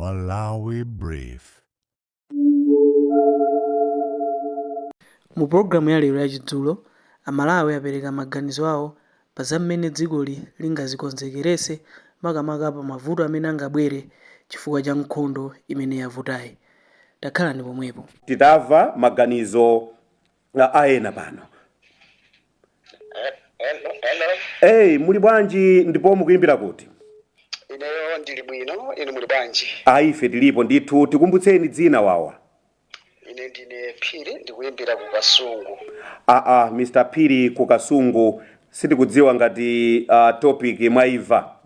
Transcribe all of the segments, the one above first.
Malawi Brief. Mu pulogalamu ya lero ya Chidzulo, Amalawi apereka maganizo awo pa za mmene dzikoli lingazikonzekeretse makamaka pa mavuto amene angabwere chifukwa cha nkhondo imene yavutayi. Takhalani pomwepo. Titamva maganizo a ena pano. Hello, hello. Hey, muli bwanji ndipo mukuyimbira kuti? Ineyo ndili bwino, inu muli bwanji? Ayi, ife tilipo ndithu. Tikumbutseni dzina wawa. Ine ndine Phiri, ndikuyimbira ku Kasungu. Aa, Mr Phiri ku Kasungu, sitikudziwa ngati topic mwaimva.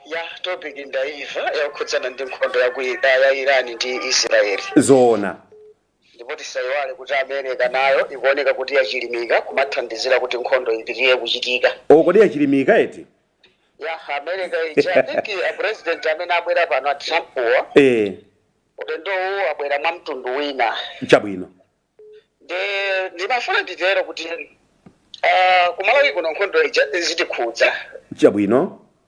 Ya, topic ndaiva, yakukhudzana ndi nkhondo ya Iran ndi Israel. Zoona. Ndipo tisayiwale kuti America nayo ikuoneka kuti yachilimika kumathandizira kuti nkhondo ipitirire kuchitika. O, kodi yachilimika eti? Ya, America ija, I think a president amene abwera pano, a Trump-wa, ulendowu abwera mwa mtundu wina. Ndi ndimafuna nditero kuti kumalawi kuno nkhondo ija zitikhudza,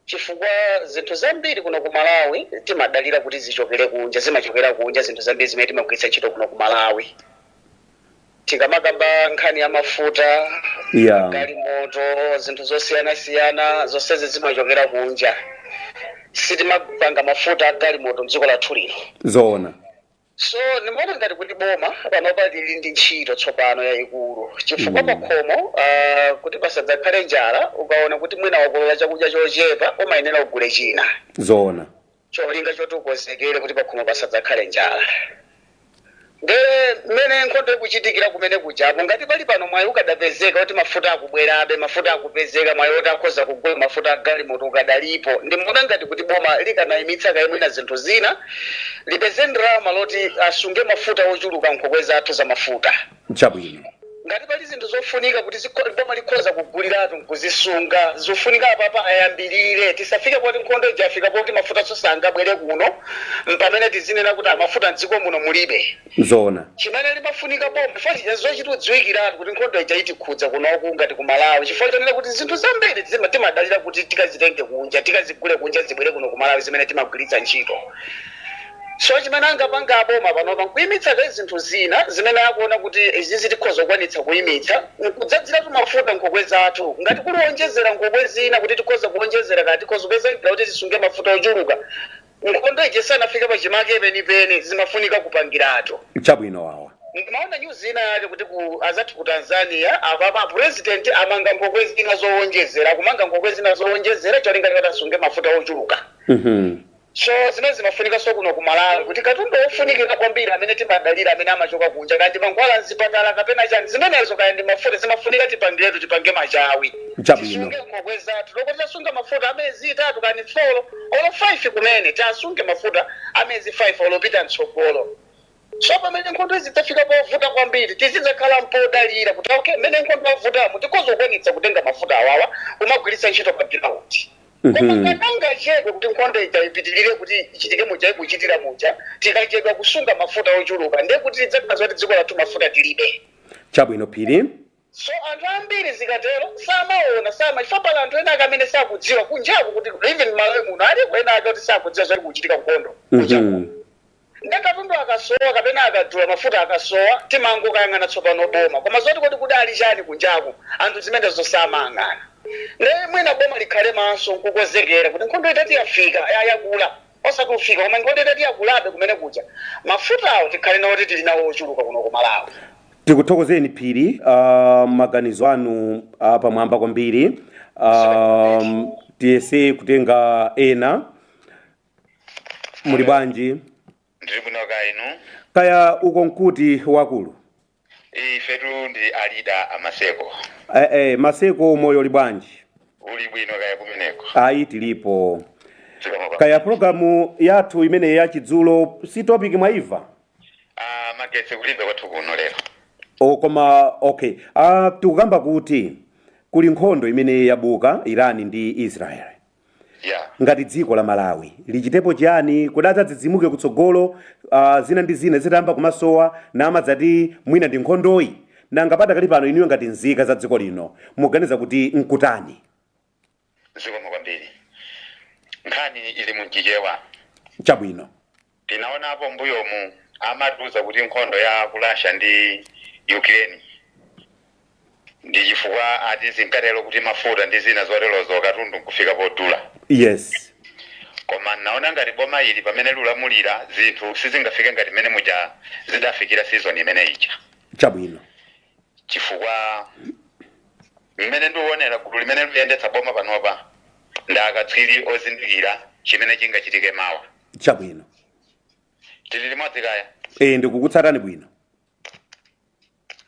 chifukwa zinthu zambiri kuno ku Malawi timadalira kuti zichokere kunja, zimachokera kunja zinthu zambiri zimene timagwiritsa ntchito kuno ku Malawi. Tikamakamba nkhani ya mafuta, galimoto, zinthu zosiyanasiyana, zonsezi zimachokera kunja. Sitimapanga mafuta a galimoto mdziko lathu lino. So ndimaona ngati kuti boma panopa lili ndi ntchito tsopano yayikulu, chifukwa pakhomo kuti pasadzakhale njala, ukaona kuti mwina wakolola chakudya chochepa, umayenera ugule china, cholinga choti ukonzekere kuti pakhomo pasadzakhale njala. Nde mmene nkhondo ikuchitikira kumene kujapo, ngati pali pano mwayi ukadapezeka kuti mafuta akubwerabe, mafuta akupezeka, mwayi oti akhoza kugula mafuta a galimoto ukadalipo, ndimaona ngati kuti boma likanayimitsa kaye mwina zinthu zina, lipeze ndalama loti asunge mafuta ochuluka nkhokwe zathu za mafuta. Ngati pali zinthu zofunika kuti boma likhoza kuguliratu nkuzisunga, zofunika apapa ayambirire, tisafike poti nkhondo ija afika poti mafuta sangabwere kuno, mpamene tizinena kuti amafuta mdziko muno mulibe. Chimene limafunika boma, chifukwa zochita kudziwikiratu kuti nkhondo ija itikhudza kunoku ngati ku Malawi, chifukwa chonena kuti zinthu zambiri timadalira kuti tikazitenge kunja, tikazigule kunja, zibwere kuno ku Malawi zimene timagwiritsa ntchito. So chimene angapanga aboma panopa nkuyimitsa kaye zinthu zina zimene akuona kuti izi zitikhoza kukwanitsa kuyimitsa, nkudzadziratu mafuta nkhokwe zathu. Ngati kuliwonjezera nkhokwe zina kuti tikhoza kuwonjezera, kati tikhoza kupeza njira kuti tisunge mafuta ochuluka nkhondo ija isanafike pachimake penipeni, zimafunika kupangiratu. Chabwino wawa. Ndimaona news ina yake kuti ku azathu ku Tanzania apapa president amanga nkhokwe zina zowonjezera, akumanga nkhokwe zina zowonjezera cholinga choti asunge mafuta ochuluka. So zimene zimafunika so kuno ku Malawi, kuti katundu wofunikira kwambiri amene timadalira, amene amachoka kunja, kaya ndi mankhwala mzipatala kapena chani zimenezo, kaya ndi mafuta, zimafunika tipangiretu, tipange machawi, tisunge nkhokwe zathu, loko tisasunga mafuta amezi 3 kani 4 olo 5 kumene, tiasunge mafuta amezi 5 olopita mtsogolo. So pamene nkhondo izi zidzafika povuta kwambiri, tizidzakhala mpodalira kuti okay, mmene nkhondo yavutamo tikhoza kukwanitsa kutenga mafuta awawa kumagwiritsa ntchito pa ground. Koma ngakangachedwe kuti nkhondo ija ipitirire kuti ichitike muja ikuchitira muja, tikachedwa kusunga mafuta ochuluka, ndiye kuti tidzakhala zoti dziko lathu mafuta tilibe. Chabwino Phiri. So anthu ambiri zikatero samaona, sama chifukwa pali anthu ena ake amene sakudziwa kunjaku kuti even Malawi muno aliko ena ake kuti sakudziwa zoti kuchitika nkhondo kunjaku. Nde katundu akasowa kapena akadula, mafuta akasowa, timangokayang'ana tsopano boma, koma zoti kodi kudali chani kunjaku, anthu zimenezo samayang'ana. Nde mwina boma likhale maso nkukonzekera kuti nkhondo itati yafika, yakula, osati kufika, koma nkhondo itati yakulabe kumene kuja, mafutawo tikhale nawo kuti tili nawo ochuluka kuno ku Malawi. Tikuthokozeni Phiri, maganizo anu pamwamba kwambiri. Tiyese kutenga ena. Muli bwanji? Ndili bwino, kaya inu? Kaya uko nkuti wakulu? Ifetu ndi alida amaseko. Maseko, moyo uli bwanji? Uli bwino, kaya kumeneko? Ayi, tilipo. Zikomo kwa. Kaya programu yathu imene ya Chidzulo, si topic mwaimva? Ah, magetsi kulibe kwathu kuno lero. O, koma okay, tikukamba kuti kuli nkhondo imene yabuka Iran ndi Israel. Ngati dziko la Malawi lichitepo chiyani kuti adzadzidzimuke kutsogolo, zina ndi zina zitayamba kumasowa, namadzati mwina ndi nkhondoyi? Nanga padakali pano inuyo ngati nzika za dziko lino muganiza kuti nkutani? Zikomo kwambiri. Nkhani ili mumchichewa. Tinaonapo mbuyomu amatiuza kuti nkhondo ya ku Russia ndi Ukraine ndi chifukwa ati zinkatero kuti mafuta ndi zina zoterozo, katundu nkufika podula. Koma naona ngati boma ili pamene lulamulira, zinthu sizingafike ngati mmene muja zidafikira season imene ija. Chifukwa mmene ndikuonera, gulu limene liyendetsa boma panopa ndi akatswiri ozindikira chimene chingachitike mawa. Tili limodzi kaya? E, ndikukutsatani bwino.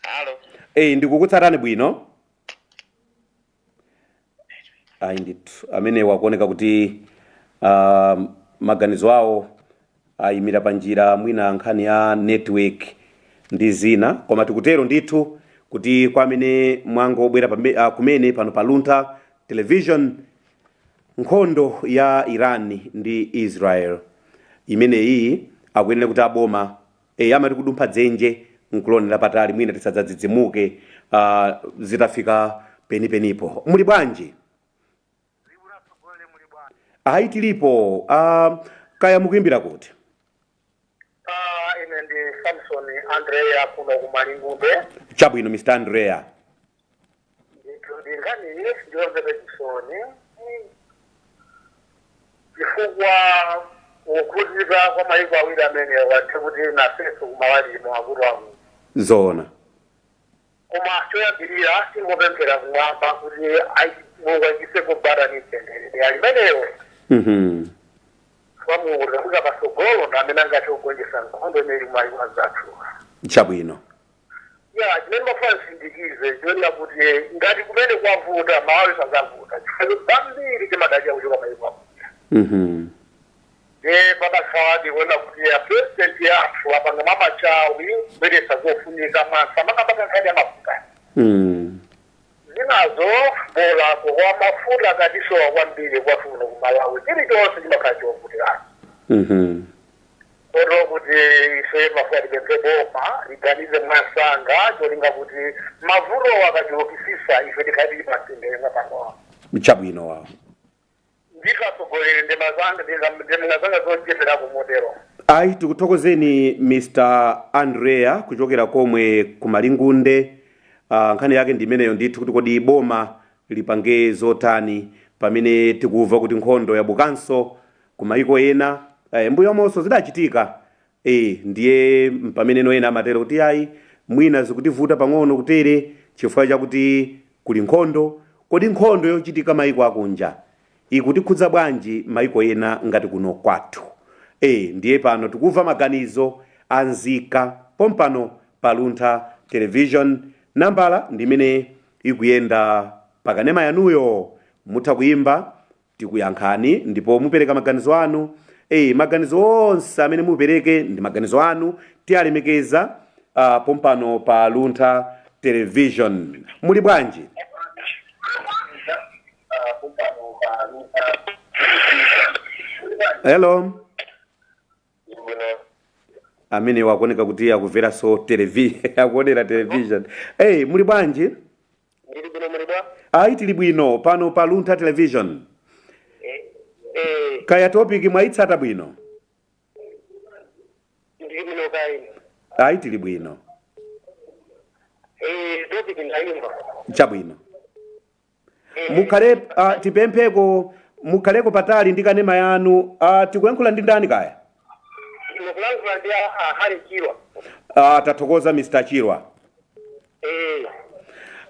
Halo? E, ndikukutsatani bwino. Ayi ndithu, amene wakuoneka kuti maganizo awo ayimira pa njira, mwina nkhani ya network ndi zina. Koma tikutero ndithu kuti kwa amene mwangobwera kumene pano pa Luntha Television, nkhondo ya Iran ndi Israel imeneyi, akuyenera kuti aboma amati kudumpha dzenje nkulonera patali, mwina tisadzadzidzimuke zitafika penipenipo. Muli bwanji? Ayi, tilipo. Kaya mukuimbira kuti? Ine ndi Samson Andrea kuno ku Malingunde. Chabwino, Mr Andrea. Ndithu, nkhani iyi ndiyomvetsa chisoni chifukwa kukhuzika kwa mayiko awiri amene wathe kuti nafenso kumawalimo akuti akuti. Koma choyambirira tingopemphera kumwamba kuti Mulungu ayikiseko bata ni mtendere dera limeneyo. Kwa Mulungu tikafika patsogolo ndi amene angathe kugonjetsa nkhondo imene ili kumayiko anzathu. Ya, chimene mafuna nsindikize chionera kuti ngati kumene kwavuta, Malawi sazavuta, chifukwa zambiri timadalira kuchoka mayiko akunja. Ye padakhaladi kuona kuti ya president yathu apanga mwamachawi kubweretsa zofunika mwansa, makamaka nkhani ya mafuta. Zinazo bolako kwa mafuta akatisowa kwambiri kwathu kuno ku Malawi, chilichonse chimakhala chovutirana. Kotero kuti ife mafuta tipemphe boma liganize mwansanga cholinga kuti mavuto akachulukisisa ife tikhale tili pamtendere mwapang'ono. Chabwino wawo. Ndithu atsogoleri, ndemanga zanga zocheperako motero. Ayi, tikuthokozeni Mr Andrea kuchokera komwe ku Malingunde. Nkhani yake ndi imeneyo ndithu, kuti kodi boma lipange zotani pamene tikumva kuti nkhondo yabukanso ku mayiko ena? Mbuyomonso zidachitika. Ndiye pameneno ena amatero kuti ayi, mwina zikutivuta pang'ono kutere chifukwa chakuti kuli nkhondo. Kodi nkhondo yochitika mayiko akunja ikutikhudza bwanji mayiko ena ngati kuno kwathu? Ndiye pano tikumva maganizo anzika pompano pa Luntha Television. Nambala ndimene ikuyenda pakanema yanuyo, mutha kuyimba, tikuyankhani ndipo mupereka maganizo anu. Maganizo onse amene mupereke ndi maganizo anu, tiyalemekeza pompano pa Luntha Television. Muli bwanji? Hello? Amene wakuoneka kuti akumveranso akuonera television. Hey, muli bwanji? Ndili bwino, muli bwa? Ayi, tili bwino pano pa Luntha Television. Eh. Kaya topic mwayitsata bwino? Ndili bwino kaini. Ayi, tili bwino. Eh, topic ndayimva. Chabwino. Mukhale tipempheko mukhaleko patali ndi kanema yanu. Tikuyankhula ndi ndani kaya? Mukulankhula ndi a Hari Chirwa. Tathokoza Mr Chirwa.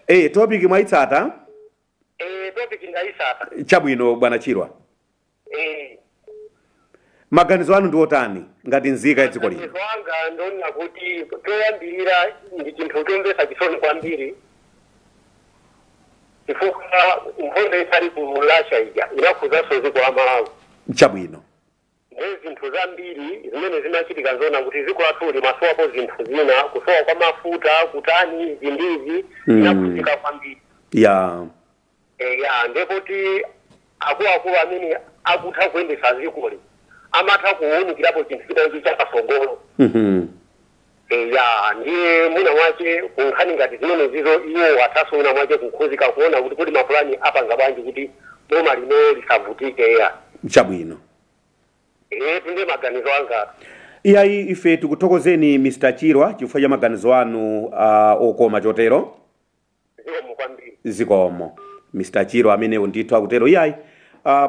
Eh. Topic mwayitsata? Eh, topic ndayitsata. Chabwino, bwana Chirwa. Eh. Maganizo anu ndi otani ngati nzika ya dziko lino? Maganizo anga ndonena kuti choyambirira ndi chinthu chomvetsa chisoni kwambiri, chifukwa nkhondo isali ku Russia ija inakhuzanso dziko la Malawi. Ndi zinthu zambiri zimene zimachitika, zona kuti dziko lathu limasowapo zinthu zina, kusowa kwa mafuta, kutani, izi ndizi, inakhuzika kwambiri. Ya, ndepoti akuluakulu amene akutha kuyendetsa dzikoli amatha kuwunikirapo chinthu chinachi chapatsogolo. Ya, ndiye mwina mwache kunkhani ngati zimene zizo, iwo athaso mwina mwache kukhuzika kuona kuti kodi mapulani apanga bwanji kuti boma lino lisavutike, ya. Chabwino. Eh, tunde maganizo anga. Iyayi, ife tikuthokozeni, Mr Chirwa, chifukwa cha maganizo anu okoma chotero. Zikomo kwambiri. Zikomo, Mr Chirwa. Amenewo ndithu akutero. Iyayi,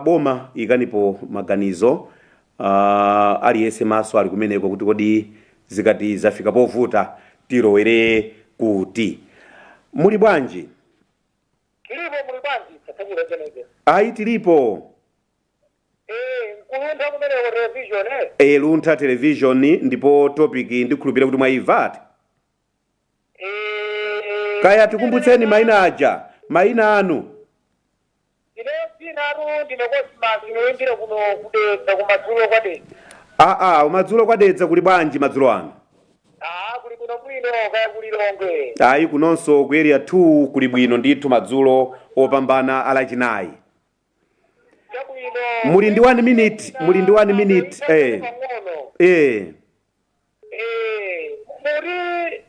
boma ikanipo maganizo. Aliyense maso ali kumeneko kuti kodi zikati zafika povuta tilowere kuti? Muli bwanji? Tilipo, muli bwanji, tatsakula cheneke? Ayi, tilipo. Eh, ku Luntha kumeneko Television, eh? E, Luntha Television, ndipo topic ndikhulupira kuti mwayimvati. Eh. Kaya tikumbutseni mayina aja, mayina anu. Ine dzinatu ndine Cosmas, ndinoyimbira kuno kuDedza, kumadzulo kwaDedza. Aa, umadzulo kwaDedza kuli bwanji madzulo ano? Ah, kuli bwino bwino, kaya kuli Lilongwe? Ayi, kunonso ku Area 2 kuli bwino ndithu, madzulo opambana alachinayi. Chabwino. Muli ndi 1 minute, muli ndi 1 minute, eh. Pang'ono. Eh. Eh, muri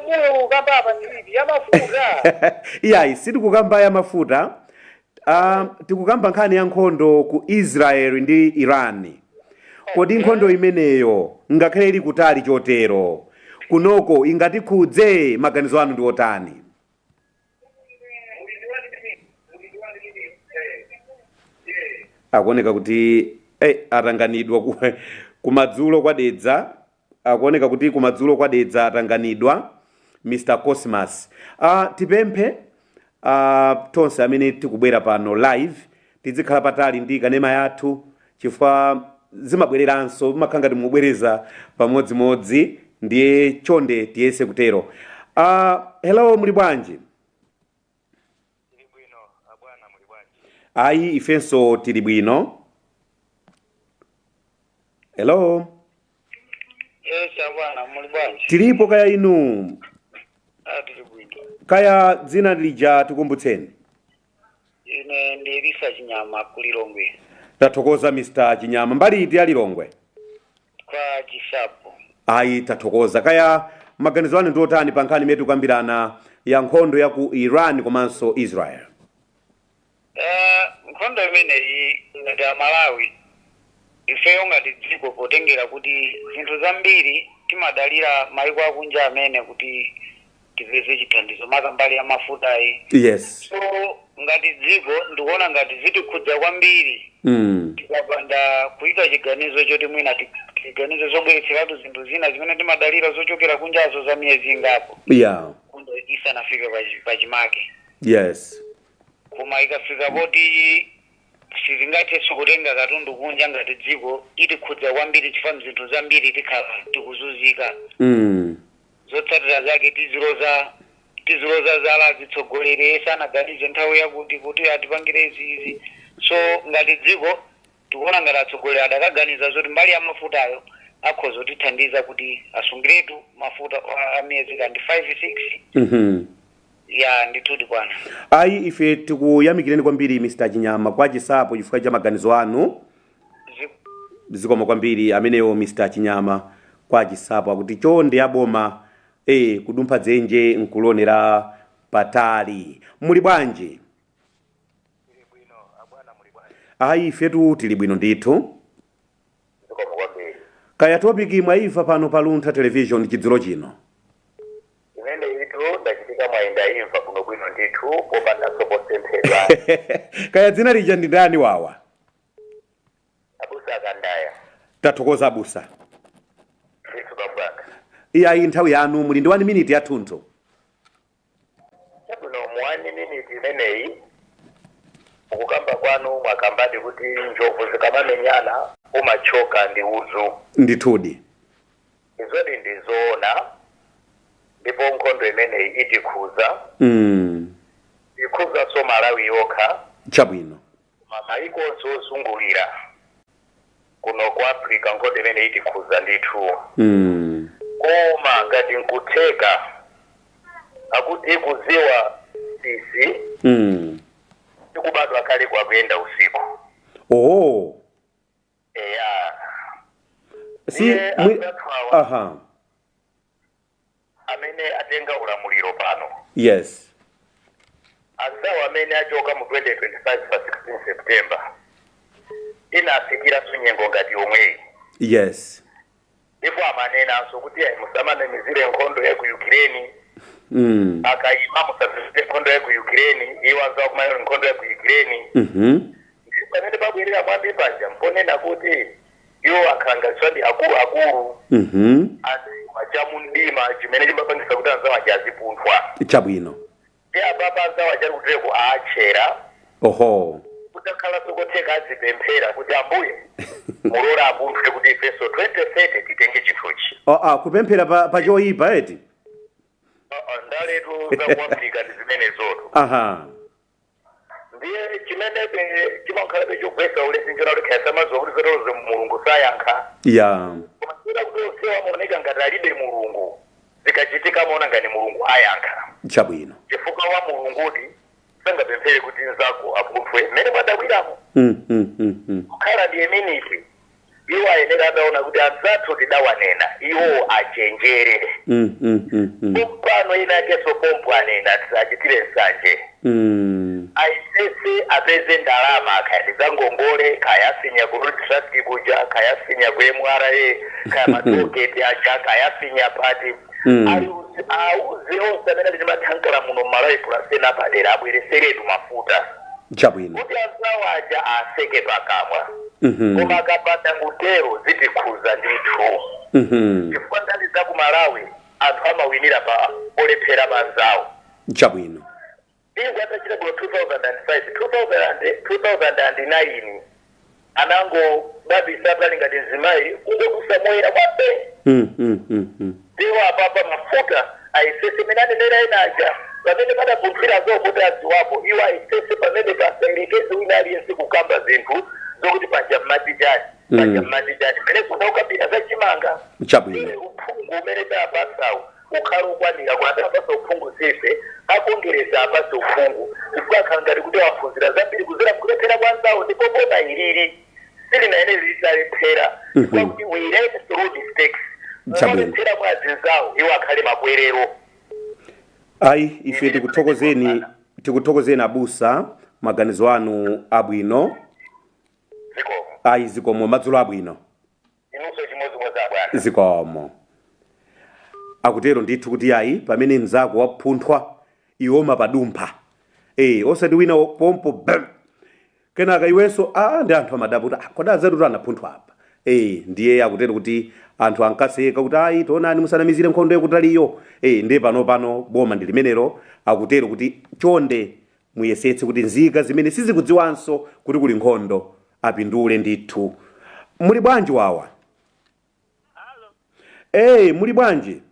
muyenda mukamba apa ndilipi yamafuta? Iyayi, sitikukamba ya mafuta. Tikukamba nkhani ya nkhondo ku Israel ndi Iran. Kodi nkhondo imeneyo, ngakhale ili kutali chotero, kunoko ingatikhudze? Maganizo anu ndi otani? Akuoneka kuti atanganidwa kumadzulo kwaDedza. Akuoneka kuti kumadzulo kwaDedza atanganidwa Mr Cosmas. Tipemphe tonse amene tikubwera pano live tizikhala patali ndi kanema yathu, chifukwa zimabwereranso, zimakhala ngati mubwereza pamodzimodzi. Ndiye chonde tiyese kutero. Hello, muli bwanji? Tili bwino, abwana, muli bwanji? Ayi, ifenso tili bwino. Hello. Yes, abwana, muli bwanji? Tilipo, kaya inu? Ah, tili bwino. Kaya dzina lija tikumbutseni. Ine ndi Elisa Chinyama, kuLilongwe. Tathokoza, Mr Chinyama. Mbali iti ya Lilongwe? Kwa Chisapo. Ayi, tathokoza. Kaya maganizo anu ndi otani pa nkhani imene tikukambirana ya nkhondo ya ku Iran komanso Israel? Nkhondo imeneyi, ngati Amalawi ifeyo, ngati dziko, potengera kuti zinthu zambiri timadalira maiko akunja amene kuti tipeze chithandizo, maka mbali ya mafutayi. So ngati dziko ndikuona ngati zitikhudza kwambiri tikapanda kuyika chiganizo choti mwina tiganize zobweretseratu zinthu zina zimene timadalira zochokera kunjazo za miyezi ingapo nkhondo isanafike pachimake. Koma ikafika poti sizingathenso kutenga katundu kunja, ngati dziko itikhudza kwambiri, chifukwa zinthu zambiri tikhala tikuzunzika. Zotsatira zake tiziloza zala azitsogoleri sanaganize nthawi yakuti kuti atipangire izi izi. So ngati dziko tikuona ngati atsogoleri adakaganiza zoti mbali ya mafutayo akhoza kutithandiza kuti asungiretu mafuta a miyezi kandi 5 6. Ya, ndithudi, bwana. Ayi, ife tikuyamikireni kwambiri, Mr Chinyama kwa Chisapo, chifukwa cha maganizo anu. Zikomo kwambiri. Amenewo Mr Chinyama kwa Chisapo akuti chonde aboma, kudumpha dzenje nkulonera patali. Muli bwanji? Bwino, abwana, muli bwanji? Ayi, ifetu tili bwino ndithu. Zikomo kwambiri. Kaya topic mwayimva pano pa Luntha Television chidzulo chino? Imene itu ndachitika mwayindayimva kuno bwino ndithu, popandanso posemphedwa. Kaya dzina lija ndi ndani wawa? Abusa Akandaya. Tathokoza, abusa. Ndithu, babwanga. Iyayi, nthawi yanu, muli ndi 1 minute yathunthu. Chabwino, mu 1 minute imeneyi, mukukamba kwanu mwakambadi kuti njovu zikamamenyana umachoka ndi udzu. Ndithudi. Izodi ndizoona, ndipo nkhondo imeneyi itikhuza. Ikhuzanso Malawi yokha, koma maiko onse ozungulira kuno ku Africa, nkhondo imeneyi itikhuza ndithu. Koma ngati nkutheka, akuti kuziwa sisi tikubadwa kale kwakuyenda usiku. Oh. Eya. Si. Ndiye anzathu awa amene atenga ulamuliro pano, anzawo amene achoka mu 2025 pa 16 September, inafikiranso nyengo ngati yomweyi. Ndipo amanenanso kuti ayi, musamanamizire nkhondo ya ku Ukraine. Akayima, musanamizire nkhondo ya ku Ukraine, iwo anzawo kumanena nkhondo ya ku Ukraine. Ndipo pamene pabwerera mwambi paja mponena kuti iwo akhalanganiswa ndi akuluakulu adziwa chamundima chimene chimapangisa kuti anzawo aja azipunthwa. Ndi apapa anzawo aja ali kutereko aatchera. Kutakhala sokotheka azipemphera kuti, "Ambuye, mulole apunthwe kuti ifenso 2030 titenge chinthuchi." Oh, ah, kupemphera pa choyipa eti? Ndaletu za ku Africa ndi zimenezoto. Ndiye chimenebe chimankhalabe chogwesa ulesi nchona kuti khayasa mazuwa kuti zoterozo Mulungu sayankha. Koma chira kuti onsewa amaoneka ngati alibe Mulungu, zikachitika amaona ngati Mulungu ayankha. Chifukwa wa Mulungudi sangapemphere kuti nzako apunthwe mmene mwadawiramo. Kukhala ndi eminiti, iwo ayenera adaona kuti anzathu tidawanena, iwo achenjere. Pompano ina akenso pompo anena tisachitire nsanje. Ayesese apeze ndalama, kaya ndi za ngongole, kaya afinya ku Road Traffic kuja, kaya afinya ku MRA, kaya ma tollgate aja, kaya afinya pati. Auze onse amene ali ndi mathankala muno mMalawi pulasena padera abwereseretu mafuta kuti anzawo aja aseke pakamwa. Koma akapanda kutero zitikhuza ndithu, chifukwa ndali za ku Malawi anthu amawinira pa olephera panzawo. Bingu atachita bwino 2005, 2000, 2009 anango babisa pali ngati mzimayi kungodusa moyera kwape. Ndiwo apapa mafuta ayesese mene anenera ena aja pamene padapunthwira zokuti aziwapo, iwo ayesese pamene pasayerekeze wina aliyense kukamba zinthu zokuti paja mmati chani, paja mmati chani, pamene kuna ukambira zachimanga. Uphungu umene tapasawu ukhala ukwanira kuna tapasa uphungu sife akongeresa apase uphungu, chifukwa akhala ngati kuti waphunzira zambiri kuzera mkulephera kwa anzawo. Ndipo boma ilili silinayenera litalephera, chifukwa kuti we learn through mistakes. Molephera mwa azinzawo iwo akhale makwerero. Ayi, ife tikuthokozeni, tikuthokozeni abusa, maganizo anu abwino. Zikomo. Ayi, zikomo, madzulo abwino. Inunso chimodzimodzi abwana. Zikomo. Akutero ndithu kuti ayi, pamene mzako wapunthwa iwe mapadumpha, osati wina pompo bam, kenaka iwenso a ndi anthu amadabwa kuti, "Ah, kodi azatutu anapunthwa apa?" Ndiye akutero kuti anthu ankaseka kuti, "Ayi, tionani, musanamizire nkhondo yakutaliyo." Ndiye pano pano boma ndi limenelo, akutero kuti chonde muyesetse kuti nzika zimene sizikudziwanso kuti kuli nkhondo apindule ndithu. Muli bwanji wawa? Muli bwanji?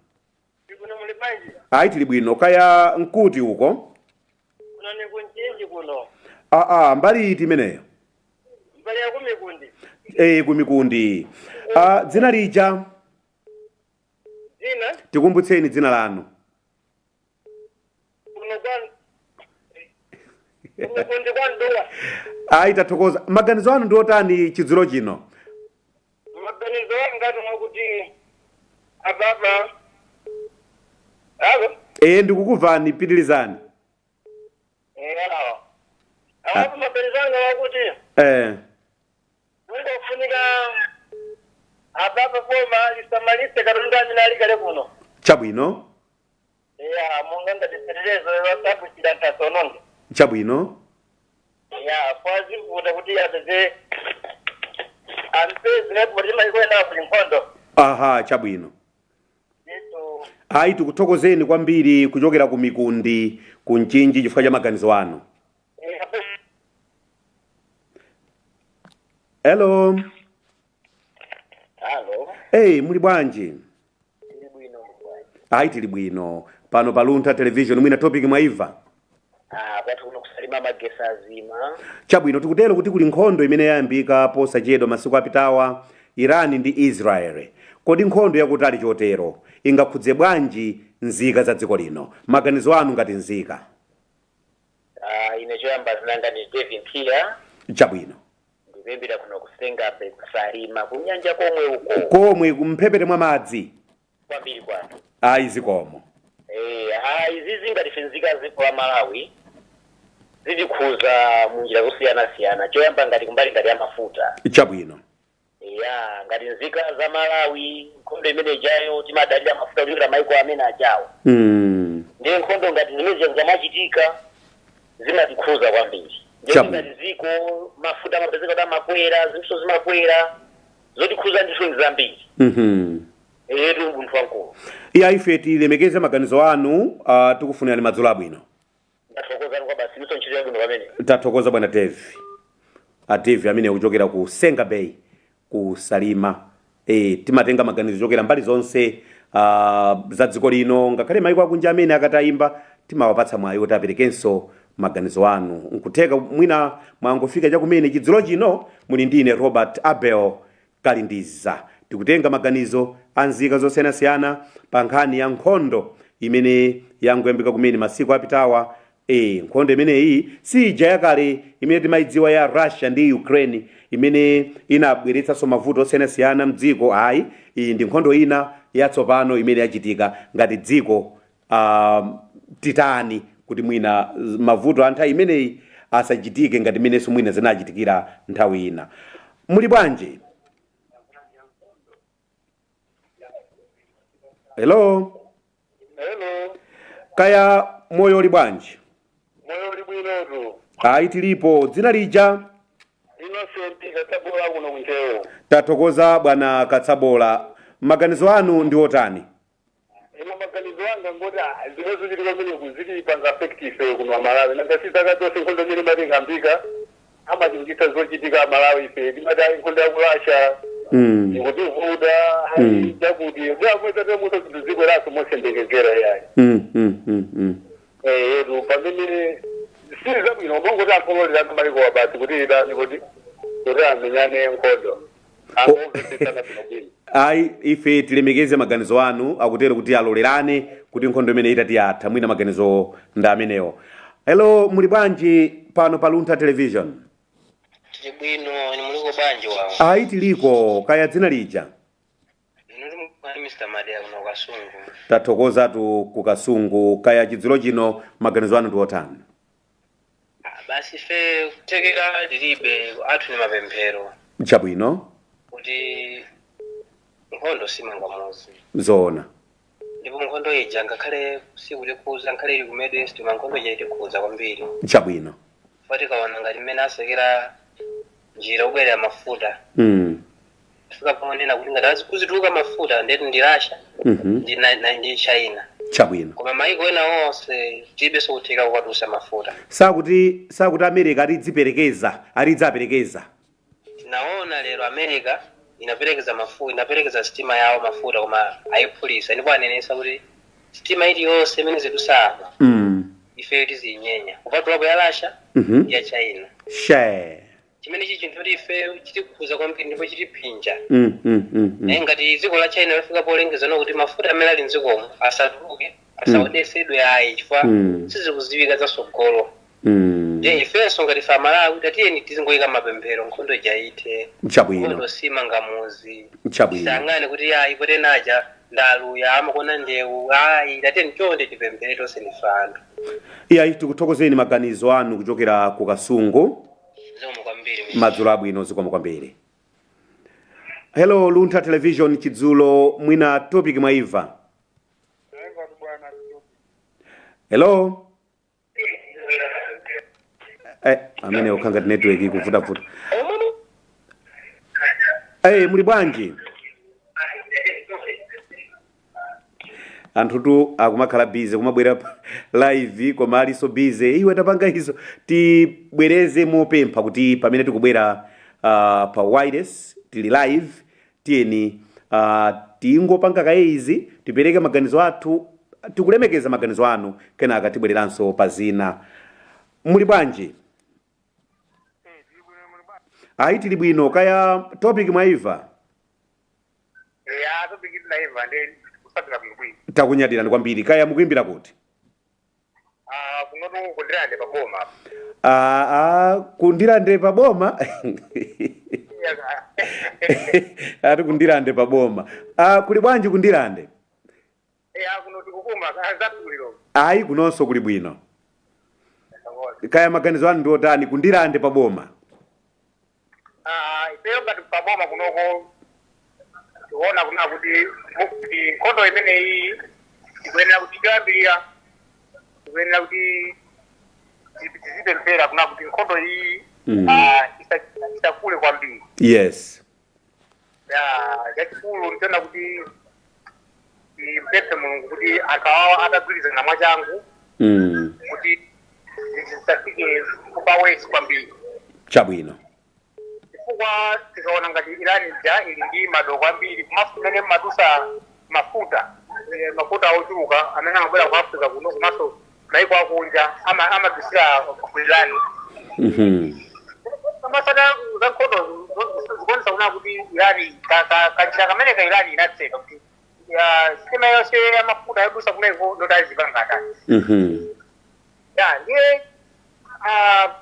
Kuno muli bwanji? Ayi, tili bwino. Kaya nkuti uko? Kuno ni kunchinji kuno. Aa, mbali iti imeneyo? Mbali ya kumikundi. Kumikundi. Dzina lija? Dzina? Tikumbutseni dzina lanu. Kuno kwa kumikundi kwa Nduwa. Ayi, tathokoza. Maganizo anu ndi otani chidzulo chino? Maganizo anga mwakuti apapa, alo? Ndikukuvani, pitirizani. Yawo awapo, maganizo anga wakuti kungofunika apapa boma lisamalise katundu amene ali kale kuno. Ya, monga ngati feterezo losabwitira anthu asononge. Ya, kwazivuta kuti apeze ampeze poti maiko ena kuli nkhondo. Aha, chabwino. Ndithu. Ayi, tikuthokozeni kwambiri kuchokera ku Mikundi ku Mchinji chifukwa cha maganizo anu. Hello? Halo. Muli bwanji? Tili bwino, bwanji? Ayi, tili bwino pano pa Luntha Television. Mwina topic mwaimva? Ah, kwathu kuno kusalima magesi azima. Chabwino, tikutero kuti kuli nkhondo imene yayambika posachedwa masiku apitawa, Iran ndi Israel. Kodi nkhondo yakutali chotero ingakhudze bwanji nzika za dziko lino? Maganizo anu ngati nzika? Ah, ine choyamba zinanga ndi David Mpia. Ndikuimbira kuno kusengabe kusalima kunyanja komwe uko. Komwe kumphepete mwa madzi. Kwambiri kwathu. Ayi, zikomo. Ah, izi ngati nzika dziko la Malawi zitikhuza munjira zosiyanasiyana. Choyamba ngati kumbali ngati ya mafuta. Ya, ngati nzika za Malawi, nkhondo imene ijayo timadalira mafuta kuchokera maiko amene ajawo. Ndiye nkhondo ngati zimene zikamachitika zimatikhuza kwambiri. Ndiye ngati ziko mafuta amapezeka kuti amakwera, zinthu zimakwera, zotikhuza ndithu ndi zambiri. Etu, munthu wankulu. Iya, ife tilemekeze maganizo anu, tikufunirani madzulo abwino. Ndathokozani kwa basi, niso ntchito yabwino pamene. Tathokoza, bwana Devi. A Devi amene kuchokera ku Senga Bay ku Salima. Timatenga maganizo kuchokera mbali zonse za dziko lino, ngakhale maiko akunja amene akatayimba timawapatsa mwayi kuti aperekenso maganizo anu. Nkutheka mwina mwangofika chakumene chidzulo chino, muli ndine Robert Abel Kalindiza. Tikutenga maganizo a nzika zosiyanasiyana pa nkhani ya nkhondo imene yangoyambika kumene masiku apitawa. Nkhondo imeneyi si ija yakale imene timayidziwa ya Russia ndi Ukraine imene inabweretsanso mavuto osiyanasiyana mdziko, ayi. Iyi ndi nkhondo ina yatsopano imene yachitika. Ngati dziko titani kuti mwina mavuto a nthawi imeneyi asachitike ngati imenenso mwina zinachitikira nthawi ina? Muli bwanji? Hello? Hello. Kaya moyo uli bwanji? Moyo uli bwinotu. Ayi, tilipo. Dzina lija? Innocent Katsabola, kuno kunchewo. Tathokoza, bwana Katsabola. Maganizo anu ndi otani? Ino maganizo anga ngoti zimene zochitika kumene kuzitipanga affect ife kuno Amalawi. Nanga si zaka zonse nkhondo imene imati ikambika amachulukitsa zochitika Amalawi ife timati ayi, nkhondo ya ku Russia ikutivuta, ayi, chakuti bwakwetatemuso zinthu zikweraso mosembekezera yayi. Yetu pamene si zabwino, mongoti anthu maiko basi kuti itani kuti amenyane nkhondo, angomvetsetsana bwinobwino. Ayi, ife tilemekeze maganizo anu. Akutero kuti alolerane kuti nkhondo imene itati yatha. Mwina maganizo ndi amenewo. Hello, muli bwanji pano pa Luntha Television? Tili bwino, ni muliko bwanji wawo? Ayi, tiliko. Kaya dzina lija? Inu timukani Mr Madea, kuno Kasungu. Tathokozatu ku Kasungu. Kaya chidzulo chino maganizo anu ndi otani? Ah, basi ife kuthekera tilibe, athu ni mapemphero. Kuti nkhondo simangamuzi. Ndipo nkhondo ija ngakhale sikutikhuza, ngakhale ili ku Middle East, ma nkhondo ija itikhuza kwambiri. Chifukwa tikaona ngati mmene asekera njira kubwerera mafuta, fika ponena kuti ngati azikuzituluka mafuta ndetu ndi Russia ndi China. Koma maiko ena onse tilibenso kutheka kukatulutsa mafuta. Sakuti America atidziperekeza, atidzaperekeza. Tinaona lero America inaperekeza mafuta, inaperekeza sitima yawo mafuta, koma ayiphulisa, ndipo anenesa kuti sitima iliyonse imene zidutsa apa ife tiziyinyenya, kupatulapo ya Russia ndi ya China. Chimene chichi chinthu kuti ife chitikhuza kwambiri ndipo chitiphinja. Naye ngati dziko la China lafika polengeza kuti mafuta amene ali mdzikomo asatuluke, asaodesedwe ayi, chifukwa sizikuziwika zasogolo. Ndiye ifenso ngati ife Amalawi tatiyeni tizingoyika mapemphero, nkhondo ija ithe. Nkhondo simangamuzi. Tisayang'ane kuti ayi, potenaja ndaluya amakona ndewu, ayi. Tatiyeni chonde tipemphere tonse, ndife anthu. Iyayi, tikuthokozeni maganizo anu kuchokera ku Kasungu. Zikomo kwambiri. Madzulo abwino, zikomo kwambiri. Hello, Luntha Television chidzulo, mwina topic mwaimva? Hello? Amene ukhanga network ikuvutavuta. Muli bwanji? Anthutu akumakhala busy kumabwera live koma aliso busy. Iwe tapanga izo, tibwereze mopempha kuti pamene tikubwera pa wireless tili live, tiyeni tingopanga kaye izi, tipereke maganizo athu, tikulemekeza maganizo anu, kenaka tibwereranso pa zina. Muli bwanji? Ayi, tili bwino. Kaya topic mwaimva? Ya, topic tinaimva, ndi kusatira bwinobwino. Takunyadirani kwambiri. Kaya mukuimbira kuti? Ah, kunotu kundirande pa boma. Ah, ah, kundirande pa boma. Ati kundirande pa boma. Ah, kuli bwanji kundirande? Ya, kuno tikukuma zatuliro. Ayi, kunonso kuli bwino. Kaya maganizo anu ndi otani kundirande pa boma? Ah, ifeyo ngati Paboma kunoko tikuona kuna kuti nkhondo imeneyi ikuyenera kuti choyambirira ikuyenera kuti tizipemphera kuna kuti nkhondo iyi isakule kwambiri. Ya, chachikulu ndiona kuti mpemphe Mulungu kuti anthu awawa atagwirizana mwachangu kuti zisafike kupawesi kwambiri. Chifukwa tikaona ngati Irani ija ili ndi madoko ambiri komanso kumene mmadusa mafuta, mafuta ochuluka amene amabwera ku Africa kuno komanso maiko akunja amadusira ku Irani. Amasata za nkhondo zikuonesa kuna kuti Irani kanjira kamene ka Irani inatseka kuti sitima yonse ya mafuta yodusa kuneko ndoti azipanga. Ya, ndiye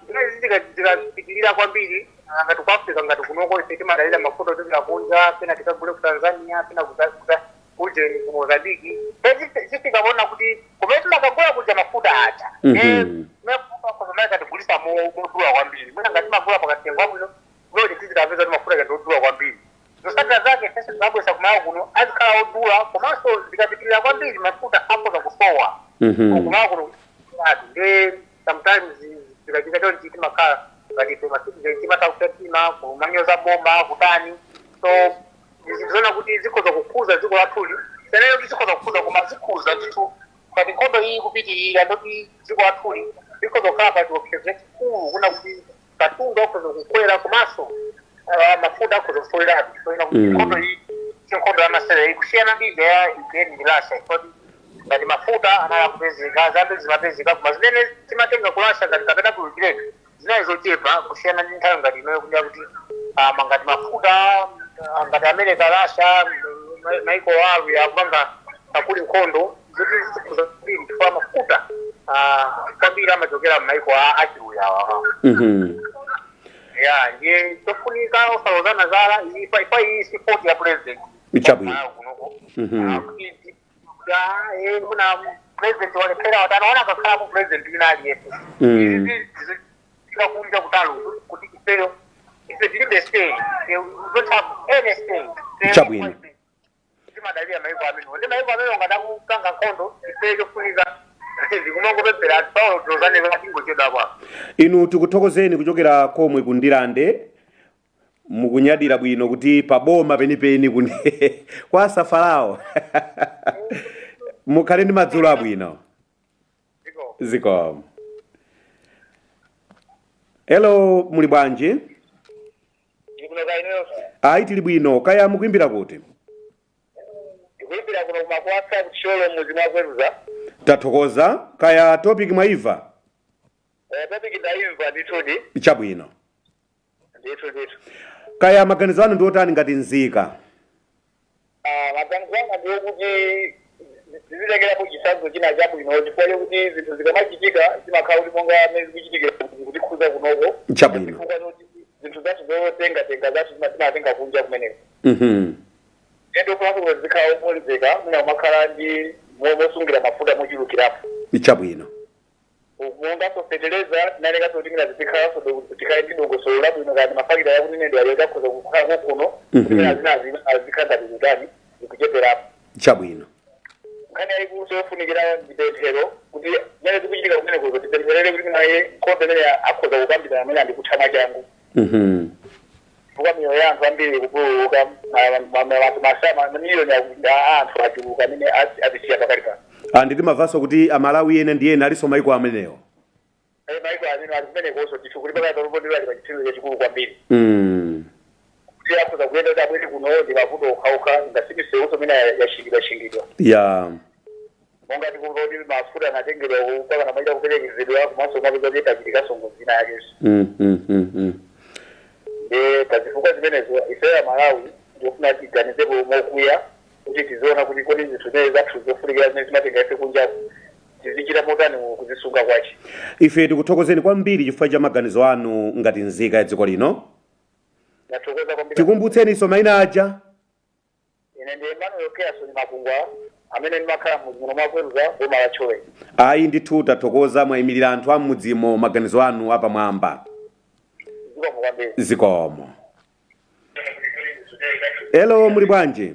zimene zikapitirira kwambiri, ngati ku Africa ngati kunoko ife timadalira mafuta ochokera kunja, pena tikagule ku Tanzania, pena kujeni ku Mozambique. Zifikaona kuti kumene timakagula kuja mafuta aja katigulisa modula kwambiri, mwina ngati timagula pakatengo abwino loti tizikapeza kuti mafuta aja odula kwambiri. Zotsatira zake ifenso tikabwesa kumayo kuno azikhala odula, komanso zikapitirira kwambiri mafuta akhoza kusowa kumayo kuno ati. Ndi sometimes zikachita chonchi timakhala ngati ife ma citizen timatha kutetima kumanyoza boma kutani. So zona kuti zikhoza kukhuza dziko lathuli seneyo kuti zikhoza kukhuza, koma zikhuza ndithu ngati nkhondo iyi kupitirira, ndoti dziko lathuli likhoza kukhala pa chiopsezo chachikulu kuna kuti katundu akhoza kukwera komanso mafuta akhoza kusoweratu. So ina kuti nkhondo iyi si nkhondo yamasere, ikusiyana ndi ija ya Ukraine ndi Russia, ifoti ngati mafuta anali akupezeka, zambiri zimapezeka, koma zimene timatenga ku Russia ngati kapena ku Ukraine zinali zochepa kusiyana ndi nthawi ngati inoyo kunena kuti ngati mafuta ngati America, Russia, maiko awo akupanga akuli nkhondo zoti zikhuza kwambiri chifukwa mafuta kwambiri amachokera m'maiko achiluya awa. Ya, ndiye chofunika osalozana zala ifa iyi si fault ya president. Kunoko kuna president walephera watanaona akakhalapo president wina aliyense kunja kutalo kuti ifeyo ife tilibe say, we don't have any say. Timadalira maiko amene ndi maiko amene ngadakupanga nkhondo. Ifeyo chofunika ndikumangopemphera paulo tozane atingochedwa kwa. Inu tikuthokozeni kuchokera komwe kundilande, mukunyadira bwino kuti paboma penipeni kuni kwa Safalawo. Mukhale ndi madzulo abwino. Zikomo. Hello, muli bwanji? Ayi, tili bwino. Kaya mukuimbira kuti? Ndikuimbira kuno kumakwasa kucholo muzi mwakweruza. Tathokoza. Kaya topic mwaimva? Topic ndaimva ndithudi. Ndithu ndithu. Kaya maganizo anu ndi otani ngati nzika? Maganizo anga ndiwo kuti zizilekerapo chitsanzo china chabwino, chifukwa chokuti zinthu zikamachitika zimakhala kuti monga mmene zikuchitikira kutikhuza kunoko. Chifukwa choti zinthu zathu zotengatenga zathu zimatenga kunja kumeneko. Endo kulanso zikhala okonzeka mwina kumakhala ndi mosungira mafuta mochulukirapo. Monganso feteleza tinanekanso kuti mina zizikhalanso tikhale ndi dongosolo labwino kandi mafakitale yakunenedwa ayo takhoza kukhalako kuno kuti mina zina azikhala ngati zitani zikucheperapo. Nkhani yayikulu yofunikira ndi pemphero kuti zimene zikuchitika kumenekozo tipempherere kuti minaye nkhondo imene akhoza kukambirana amene andikutha mwachangu chifukwa miyoyo ya anthu ambiri ikupululuka, anthu mamiliyoni a anthu achuluka amene atisiya pakali pano. Andi timamvanso kuti Amalawi ena ndi ena alinso maiko amenewo. Maiko amene ali kumenekonso ndithu kuti pakali pano ndilo ali pa chipsinjo chachikulu kwambiri kuti akhoza kuyenda kuti abwere kuno ndi mavuto okhaokha ngati misewuso imene yashingidwa shingidwa. Monga tikumva kuti mafuta anatengedwa mpaka namaita kuperekezedwa komanso kumapeza kuti pachitikanso ngozi ina yakenso. Ndi pazifukwa zimenezo ifeyo Malawi ndikufuna tiganizepo mokuya kuti tiziona kuti kodi zinthu zimene zathu zofunikira zimene zimatenga ife kunjaku tizichita motani kuzisunga kwachi. Ife tikuthokozeni kwambiri chifukwa cha maganizo anu ngati nzika ya dziko lino. Ndathokoza kwambiri. Tikumbutseninso mayina aja. Ine ndi Emmanuel Keason Makungwa amene ndimakhala mudzi muno mwakweruza, boma la Chowe. Ayi ndithu, tathokoza, mwayimirira anthu a m'mudzimo, maganizo anu apamwamba. Zikomo kwambiri. Zikomo. Hello, muli bwanji?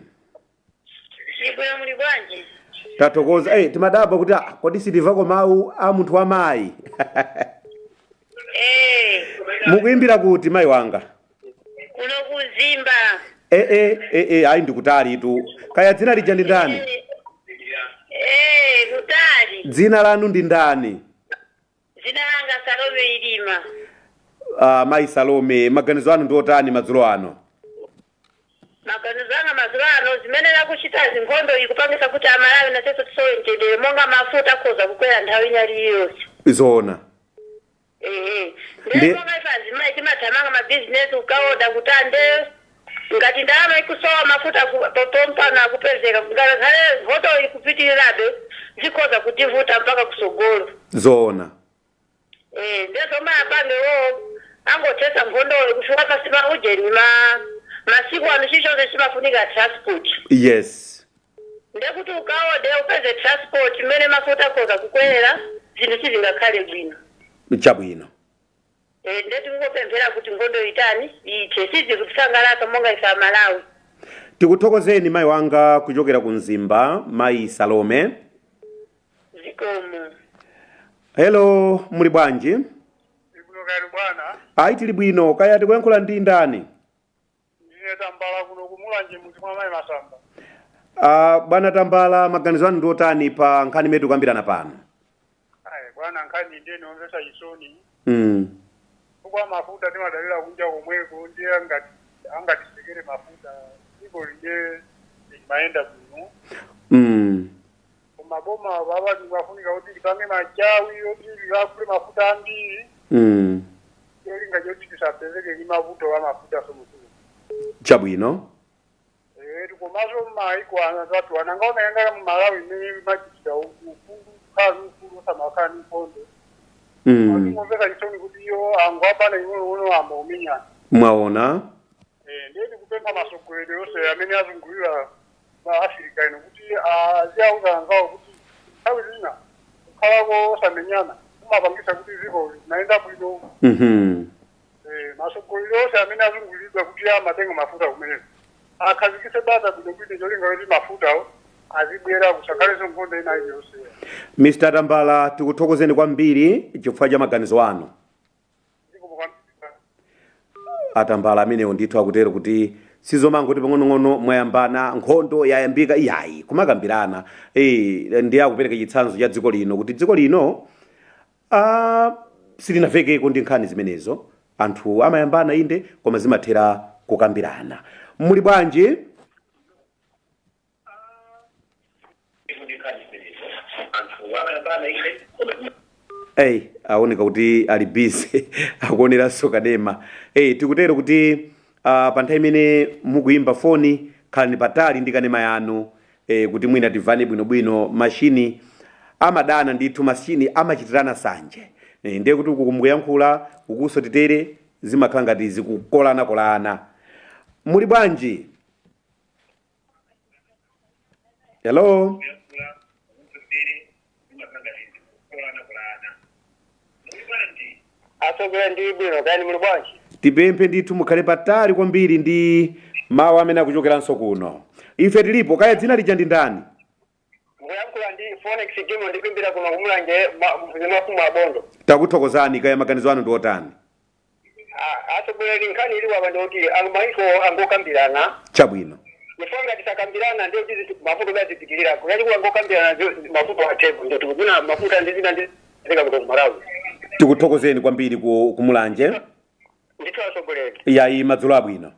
Ibwino, muli bwanji? Tathokoza. Timadabwa kuti kodi sitimvako mawu a munthu wamayi. Mukuimbira kuti, mayi wanga? Kuno kuzimba. Ayi, ndikutali tu. Kaya dzina lija ndi ndani? Kutali. Dzina lanu ndi ndani? Dzina langa Salome Ilima. Mayi Salome, maganizo anu ndi otani madzulo ano? Maganizo anga madzulo ano, zimene lakuchita zinkhondo ikupangisa kuti Amalawi nasenso tisowe mtendere, monga mafuta akhoza kukwera nthawi ina iliyonse. Zoona. Ehe, ndiye monga ife azimayi timathamanga mabizinesi kukaoda kutande, ngati ndalama ikusowa, mafuta pompano akupezeka, ngakhale nkhondo ikupitirirabe, zikhoza kutivuta mpaka kusogolo. Zoona. Ndezomwe apangewo, angothetsa nkhondoyo kufika pasi pa ujeni masiku ano chilichonse chimafunika transport. Ndekuti ukaode upeze transport, imene mafuta akhoza kukwera, zinthu sizingakhale bwino. Chabwino. Ndeti kungopemphera kuti nkhondo itani, ithe. Sizikutisangalatsa monga ife Amalawi. Tikuthokozeni, mayi wanga, kuchokera ku Mzimba, mayi Salome. Zikomo. Hello, muli bwanji? Ibwino kali, bwana. Ayi, tili bwino. Kaya tikuyankhula ndi ndani? Ndine Tambala, kuno kuMulanje, mudzi mwa mayi Masamba. Bwana Tambala, maganizo anu ndi otani pa nkhani imene tikukambirana pano? Ayi bwana, nkhani ndiye niomvetsa chisoni. Chifukwa mafuta timadalira kunja komweko, ndiye angati angatisekere mafuta, dziko lije limayenda bwino. Koma boma baba lingafunika kuti lipange machawi oti likakule mafuta ambiri, cholinga choti tisapezeke ndi mavuto wa mafuta somusuku. Chabwino. Komanso maiko anzathu anangaona yanga mu Malawi imene machitira ufulu, kukhala ni ufulu, osamakhala ni nkhondo. Ngomveka chisoni kuti iyo angu apana ing'onoing'ono amba kumenyana. Mwaona. Ndiye tikupempha masogoleri onse amene azungulira ma Africa ino kuti aziyauza anzawo kuti nthawi zina kukhalako osamenyana kumapangisa kuti dziko limayenda bwino. Masogoleri onse amene azungulidwa kuti amatenga mafuta kumeneko akhazikise bata bwinobwino, cholinga kuti mafutawo azibwera, kusakhalenso nkhondo ina iliyonse. Mr Tambala, tikuthokozeni kwambiri chifukwa cha maganizo anu. Zikomo kwambiri. Atambala amenewo ndithu akutero kuti sizomangoti pang'onong'ono mwayambana, nkhondo yayambika, iyayi, kumakambirana. Ndiye akupereka chitsanzo cha dziko lino kuti dziko lino silinavekeko ndi nkhani zimenezo. Anthu amayambana inde, koma zimathera kukambirana. Muli bwanji? Eyi, aoneka kuti ali busy akuoneranso kanema. Tikutero kuti pa nthawi imene mukuyimba foni, khalani patali ndi kanema yanu, kuti mwina timvane bwinobwino. Mashini amadana ndithu, mashini amachitirana sanje. Ndiye kuti uku mukuyankhula, ukuso titere, zimakhala ngati zikukolanakolana. Muli bwanji? Hello. Asogolera, ndi bwino, kani muli bwanji? Tipemphe ndithu mukhale patali kwambiri ndi mawu amene akuchokeranso kuno. Ife tilipo. Kaya dzina lija ndi ndani? Mukuyankhula ndi Phoenix Jimo, ndikuimbira kuno kuMulanje, mafumu abondo. Takuthokozani. Kaya maganizo anu ndi otani? Atsogoleri, nkhani ili wapa ndikuti maiko angokambirana. Chabwino. Chifukwa ngati sakambirana, ndiye kuti mafuta azipitirira kuyachikuwa. Angokambirana, mafuta athepo, ndio tikufuna mafuta ndi zina ndi zika kuno Malawi. Tikuthokozeni kwambiri ku kuMulanje. Ndithu, atsogoleri. Yayi, madzulo abwino.